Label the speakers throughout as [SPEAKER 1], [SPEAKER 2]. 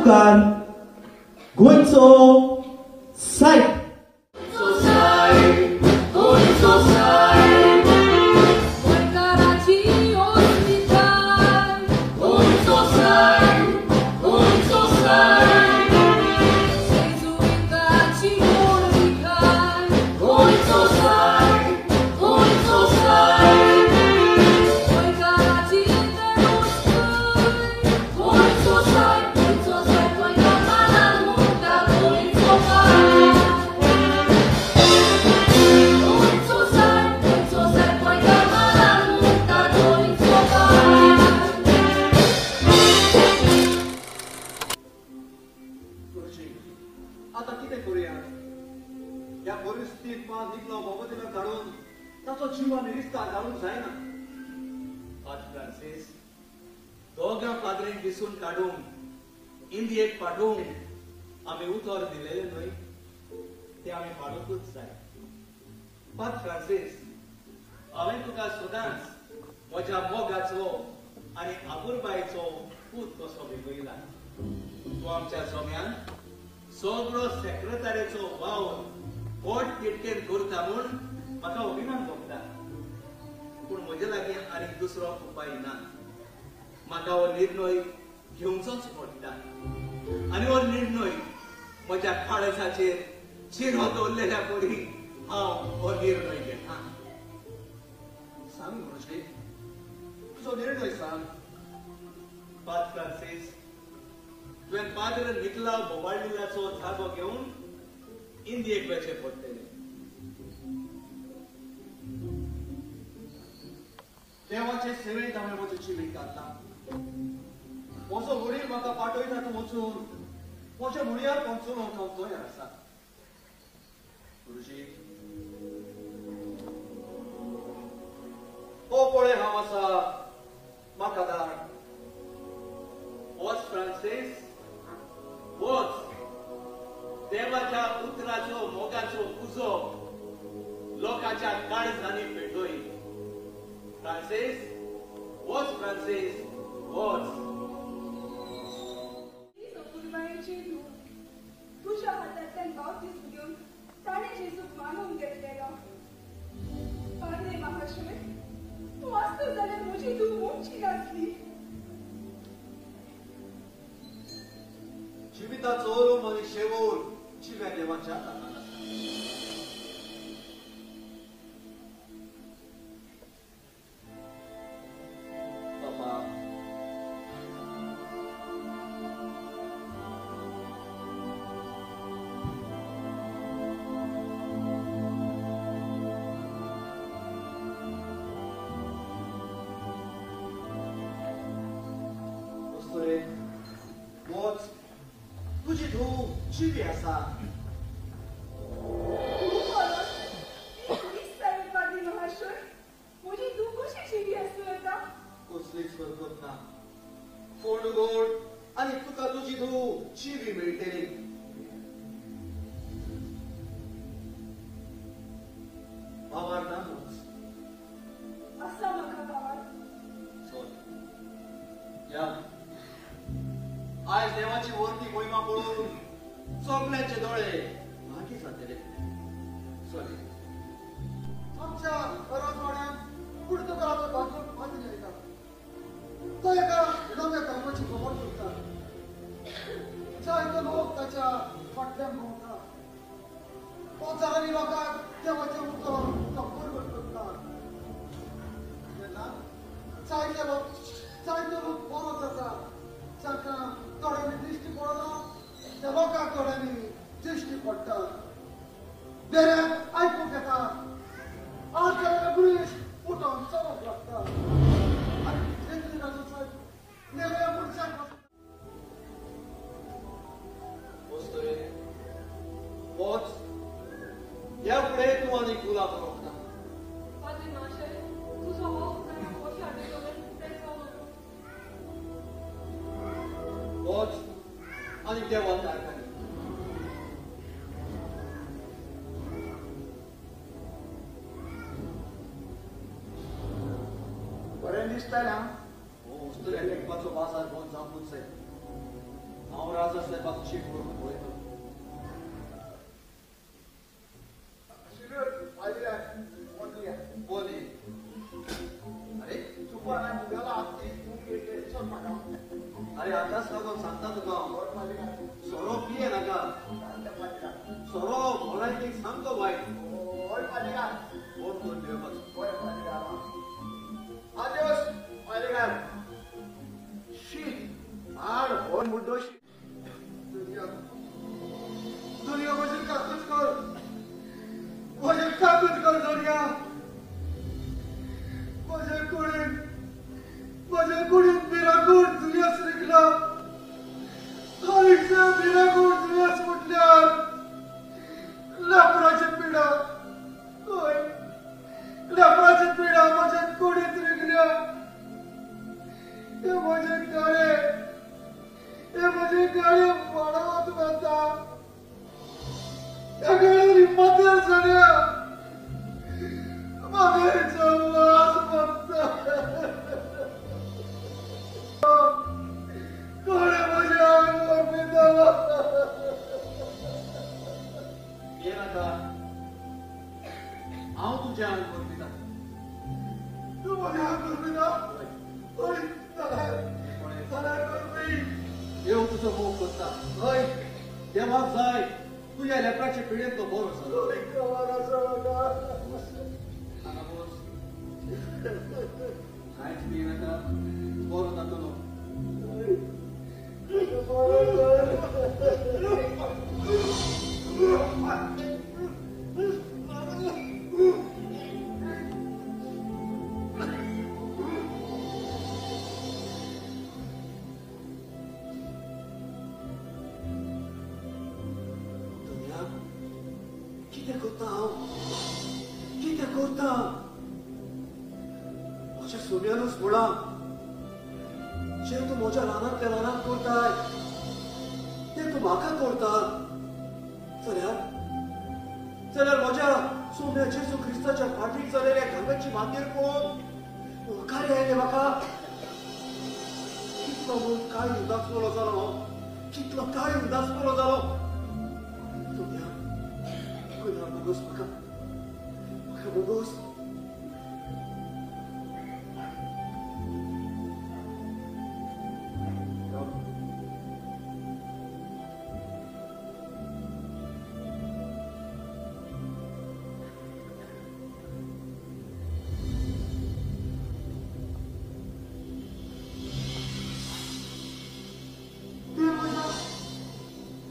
[SPEAKER 1] मुखार गोंयचो सायब.
[SPEAKER 2] दोगां पाद्रींक दिसून काडूंक इंदियेक पाठोवंक आमी उतर दिलेलें न्हय, तें आमी पाडूंकूच जाय. पाद फ्रांसीस, हांवें तुका सदांच म्हज्या मोगाचो आनी आपुरबायेचो पूत कसो भेटयला. तूं आमच्या जम्यान सगळो सेक्रेतारेचो वावर पोट तिडकेन करता म्हूण म्हाका अभिमान भोगता. पूण म्हजे लागीं आनी दुसरो उपाय ना. म्हाका हो निर्णय घेवचोच पडटा आनी हो निर्णय म्हज्या काळजाचेर चिरो दवरलेल्या परी हांव हो निर्णय घेता.
[SPEAKER 3] सांग गुरुजी, तुजो निर्णय सांग.
[SPEAKER 2] पाद फ्रांसीस, तुवें पाद्र निकलाव बोबार्डिलाचो जागो घेवन इंदियेक वचें पडटलें.
[SPEAKER 3] देवाचे सेवेंत हांवें म्हजें जिवीत घातलां. म्हजो वडील म्हाका पाठयता तूं वचून म्हज्या मुळयार पोंचोवंक हांव तयार आसा. गुरुजी, हो पळय हांव आसा, म्हाका धाड.
[SPEAKER 2] वच फ्रांसीस, वच. देवाच्या उतराचो मोगाचो उजो लोकांच्या काळजांनी पेटोय. फ्रांसीस, वच. फ्रांसीस, वच.
[SPEAKER 4] तुझ्या हातांतल्यान बावतीस घेवन ताणें जेजूक मानून घेतलेलो. पाद्रे महाशय, तूं आसतो जाल्यार म्हजी धूव मोडची नासली.
[SPEAKER 3] जिविताचो ओरूम आनी शेवट जिव्या देवाच्या हातांत आसा. बाबा, वच, तुजी धूव जिवी आसा.
[SPEAKER 4] म्हजी धूव कशी जिवी आसूं येता?
[SPEAKER 3] कसलीच हरकत ना. फोंड उगड आनी तुका तुजी धूव जिवी मेळटली. बाबार ना वच.
[SPEAKER 4] आसा म्हाका बाबार.
[SPEAKER 3] चल या. आयज देवाची वर्ती मोहिमा पळोवन सगळ्यांचे दोळे मागीर जातले. चल.
[SPEAKER 5] आमच्या राजवाड्यात पुर्तुगालाचो भाजून पाद्री येता. तो एका नव्या धर्माची खबर करता. जायते लोक ताच्या फाटल्यान भोंवता. तो हजारांनी लोकांक देवाचें उतर तो परगट करता. तेन्ना जायते लोक बरो जाता. जांकां थोड्यांनी दिश्टी पडना त्या लोकांक थोड्यांनी दिश्टी पडटा. बेऱ्यांक आयकूंक येता. आज जाल्यार ब्रिज उठोवन चलोवंक लागता. आनी जेजुराचो सायब मेल्या मनशाक
[SPEAKER 3] वच. ह्या फुडें तूं आनी गुलाम उरोंक ना.
[SPEAKER 4] पाद्रे महाशय, तुजो हो उपकार हांव कशें हाडटलें तें जावं.
[SPEAKER 3] वच आनी देवान दाखय.
[SPEAKER 5] बरें दिसतालें.
[SPEAKER 3] हो वस्तुऱ्या विकपाचो बाजार बंद जावंकूच जाय. हांव राजा साहेबाक चीट बरोवन पळयता. बोली. अरे अरे आताच लागून सांगता तुका, सोरो पिये नाका. सोरो भलायकेक सामको वायट. बोट करून पिवपाचो. शी हाड हो मुड्डो.
[SPEAKER 5] दुनिया म्हजेर काकूच कर, म्हजेर काकूच कर दुनिया. म्हज्या कुडीन भिरांकूळ दुयेंस रिगला. हरीशें भिरांकूळ दुयेंस म्हटल्यार लेपराची पिडा. हय, लेपराची पिडा म्हज्या कुडींत रिगल्या. हे म्हजे गाळे, हे म्हजे गाळे वाडवत वता. ह्या गाळ्यांनी मातेर जाल्या. मातेरचो वास पडटा. कोणे म्हज्या आंगार पितालो.
[SPEAKER 3] ये नाका, हांव तुज्या आंगार पिता.
[SPEAKER 5] तूं म्हज्या आंगार पिता? हय, जाल्यार करपी.
[SPEAKER 3] देव तुजो मोग करता. हय, देवाक जाय तुज्या लेपराचे पिडेंत तो बरो जालो.
[SPEAKER 5] खबर आसा म्हाका.
[SPEAKER 3] हांगा बस, कांयच भियेनाका, बरो जातलो.
[SPEAKER 5] बरो कर.
[SPEAKER 3] दुनिया, कितें करता हांव? कितें करता? म्हज्या सोम्यानूच म्हळां, जें तूं म्हज्या रानांतल्या रानांत करताय तें तूं म्हाका करता. जाल्यार जाल्यार म्हज्या सोम्या जेजू क्रिस्ताच्या फाटीक जालेल्या घांगाची मातेर पळोवन उपकारी आयले म्हाका. कितलो म्हूण काय उदासपरो जालो हांव, कितलो काय उदासपरो जालो. दुनिया, गुन्यांव बोगोस म्हाका, म्हाका बोगोस.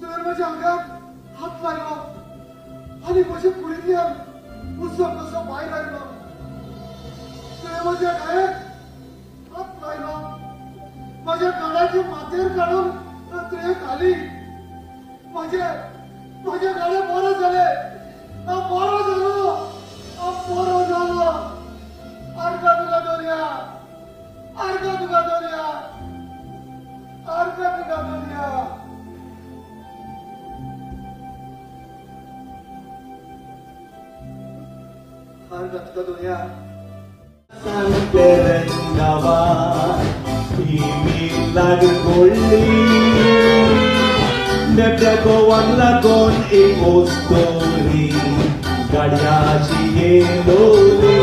[SPEAKER 5] तुवें म्हज्या आंगाक हात लायलो आनी म्हजे कुडींतल्यान उसो कसो भायर आयलो. तुवें म्हज्या गायक हात लायलो, म्हज्या गाड्याची मातेर काडून तुवें घाली. म्हजे म्हजे गाडे बरे जाले. हांव बरो जालो, हांव बरो जालो. आर्गां तुका दर्या, आर्गां तुका दर्या, आर्गां तुका दर्या.
[SPEAKER 3] आर्गां तुका दर्या.
[SPEAKER 2] लागून एक वस्तोरी गाडयाची येलोली.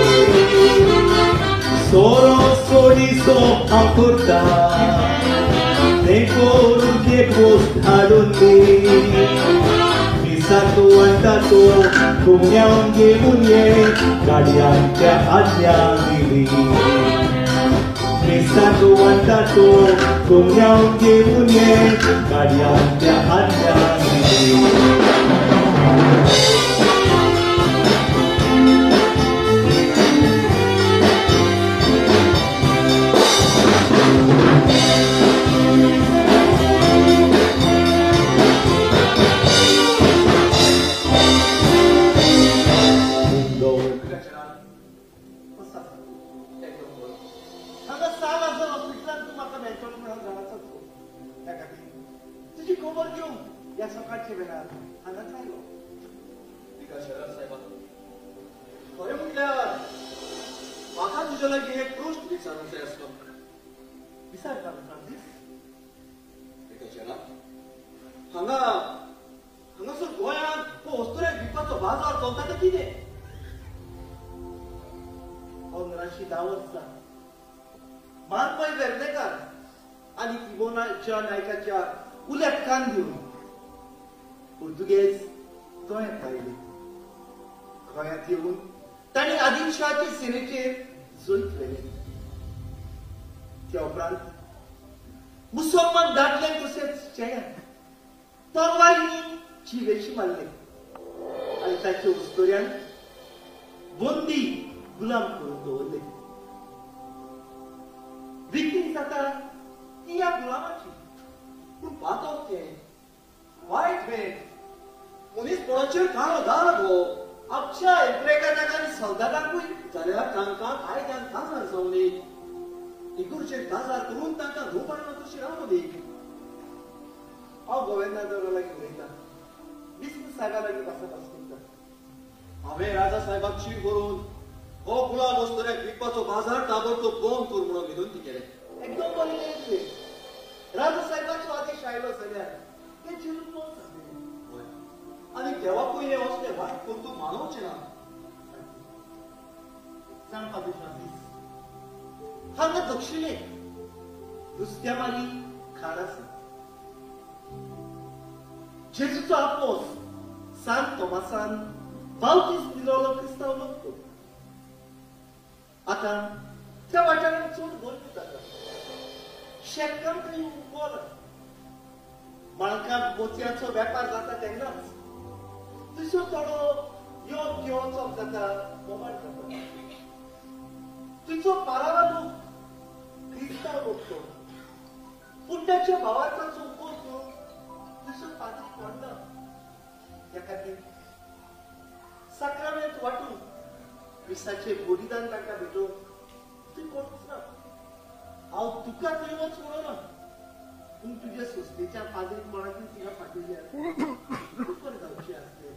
[SPEAKER 2] सोरो सोडीसो हांव करता तें करून एक वस्त हाडून दी. मिसाक म्हणटा तो गुन्यांव घेवन ये गाडयांच्या आज्ञा दिली. मिसाक म्हणटा तो गुन्यांव घेवन ये गाडयांच्या आज्ञा दिली.
[SPEAKER 5] तुजी खबर घेवंक ह्या सकाळच्या वेळार हांगाच आयलो.
[SPEAKER 3] विकास साहेबा, खरें म्हटल्यार म्हाका तुज्या लागीं एक प्रश्न विचारूंक जाय आसलो.
[SPEAKER 5] विचार फादर फ्रांसीस.
[SPEAKER 3] विकास, हांगा हांगासर गोंयांत हो अस्तुऱ्याक विकपाचो बाजार चलता तें कितें?
[SPEAKER 2] 1510 वर्सां मारपय वेर्णेकार आनी तिबोनाच्या नायकाच्या उल्याक कान दिवन पुर्तुगेज गोंयांत आयले. गोंयांत येवन तांणी आदिलशाहाचे सेनेचेर जैत व्हेलें. त्या उपरांत मुसलमान दादल्यांक तशेंच चेड्यांक तलवारींनी जिवेशी मारले आनी ताच्या उस्तोऱ्यांक बंदी गुलाम करून दवरले. विक्री जाता ती ह्या गुलामाची.
[SPEAKER 3] पूण पातक तें वायट भेट, मनीसपणाचेर काळो दाग हो.
[SPEAKER 2] आमच्या एम्प्रेकारांक आनी सोल्दादांकूय
[SPEAKER 3] जाल्यार तांकां कायद्यान काजार जावं दी, इगोर्जेर काजार करून तांकां धुवपाक कशी रावूं दी.
[SPEAKER 2] हांव गोविंदादरा लागीं उलयतां, विष्णू साहेबा लागीं भासाभास करता.
[SPEAKER 3] हांवें राजा साहेबाक चीट बरोवन हो गुलाम अस्तुऱ्याक विकपाचो बाजार ताबडतोब बंद कर म्हणून विनंती केलें.
[SPEAKER 2] एकदम बरें केलें तुवें. राजा साहेबाचो आदेश आयलो जाल्यार तें चिरून बंद जातलें.
[SPEAKER 3] आनी देवाकूय हें असलें वायट कर्तूब मानवचें ना.
[SPEAKER 2] जाण पाद्री फ्रांसीस, हांगा दक्षिणेक नुस्त्यामारी खाण आसा. जेजूचो आपोस सान तोमासान बावतीस दिलोलो क्रिस्तांव लोक तो. आतां त्या वाठारांत चड गर्मी जाता. शेतकाम थंय उबो ना. माणकांत मोतयांचो वेपार जाता तेन्नाच थंयसर थोडो यो घेवचो जाता, बोमाड जाता. थंयचो पारावा लोक क्रिस्तांव लोक तो. पूण ताच्या भावार्थाचो उपोस करून थंयसर पाद्री कोण ना. त्या खातीर साक्रामेंत वांटून क्रिस्ताचें बलिदान तांकां भेटोवन थंय कोणूच ना. हांव तुका थंय वच म्हणना, पूण तुज्या संस्थेच्या पाद्री कोणाकूय थिंगा पाठयल्यार खूब बरें जावचें आसलें.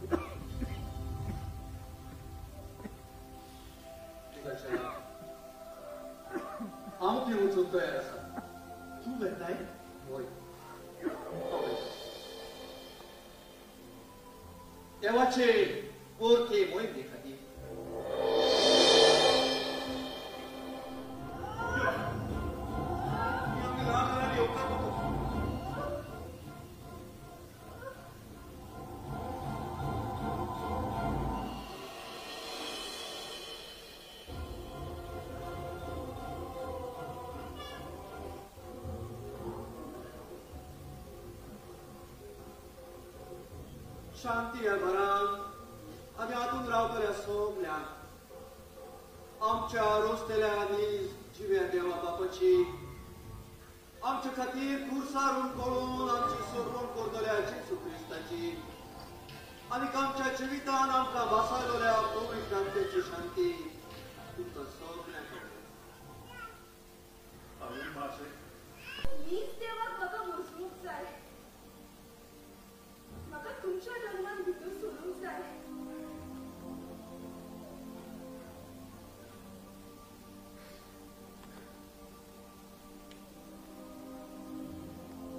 [SPEAKER 3] हांव थंय वचूंक तयार आसा.
[SPEAKER 2] तूं वेताय?
[SPEAKER 3] हय, देवाचे पोरके मोहिमे खातीर. शांती ह्या घरांत आमी आतून रावतल्या सगल्यांक आमच्या रोसतल्या आनी जिव्या देवा बापाची, आमच्या खातीर खुरसारून करून आमची सोडवण करतल्या जेजू क्रिस्ताची आनी आमच्या जिवितान आमकां भासायलोल्या पवित्र आत्म्याची शांती तुमकां सगल्यांक.
[SPEAKER 4] नीच देवाक म्हाका मोजूंक जाय, म्हाका तुमच्या धर्मान भितर सोडूंक जाय.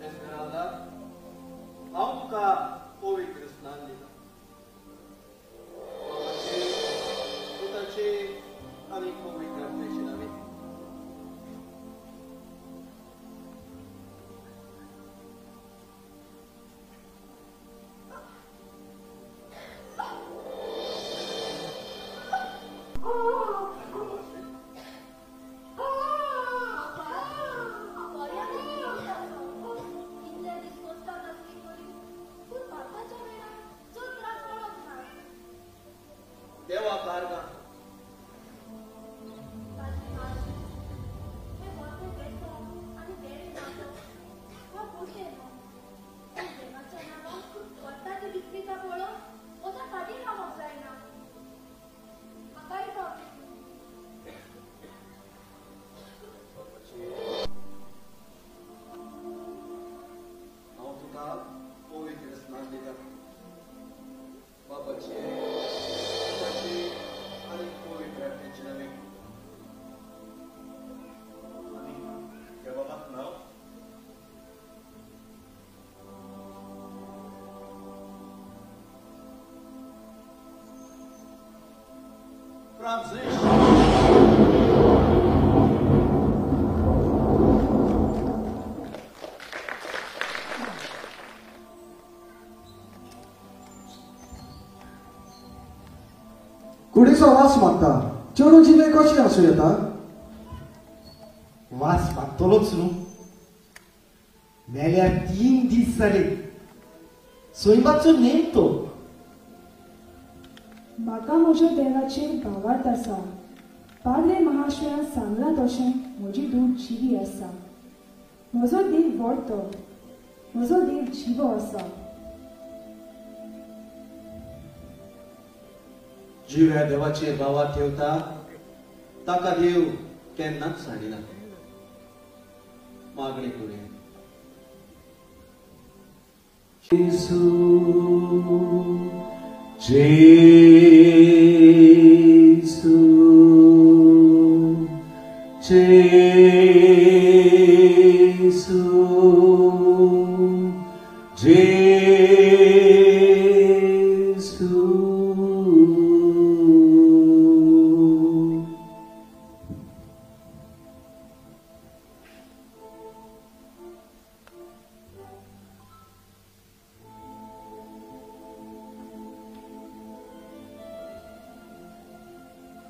[SPEAKER 3] एस्मेराल्दा, हांव तुका पवित्र स्नान दितां. बापाचे, पुताचे आनी पवित्र आत्म्याचे नांवे. देवा कारगां हांव तुका पवित्र स्नान दितां. बापाचे, पुताचे आनी पवित्र आत्म्याचे नांवे.
[SPEAKER 6] आनी देवा बाप नांव?
[SPEAKER 3] फ्रांसिस.
[SPEAKER 5] कुडीचो वास मागता, चेडूं जिवें कशें आसूं येता?
[SPEAKER 1] वास मागतलोच न्हू. मेल्यार 3 दीस जाले. सैमाचो नेम तो.
[SPEAKER 4] म्हाका म्हज्या देवाचेर भावार्थ आसा. पाद्रे महाशयान सांगलां तशें म्हजी धूव जिवी आसा. म्हजो देव व्हड तो, म्हजो देव जिवो आसा.
[SPEAKER 3] जिव्या देवाचेर भावार्थ ठेवता ताका देव केन्नाच साडिना. मागणी करूया.
[SPEAKER 6] जेसू जेसू जेसू जेसू.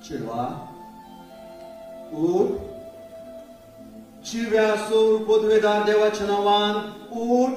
[SPEAKER 3] चेडवा उठ. जिव्या सोर पदवेदार देवाच्या नांवान उठ.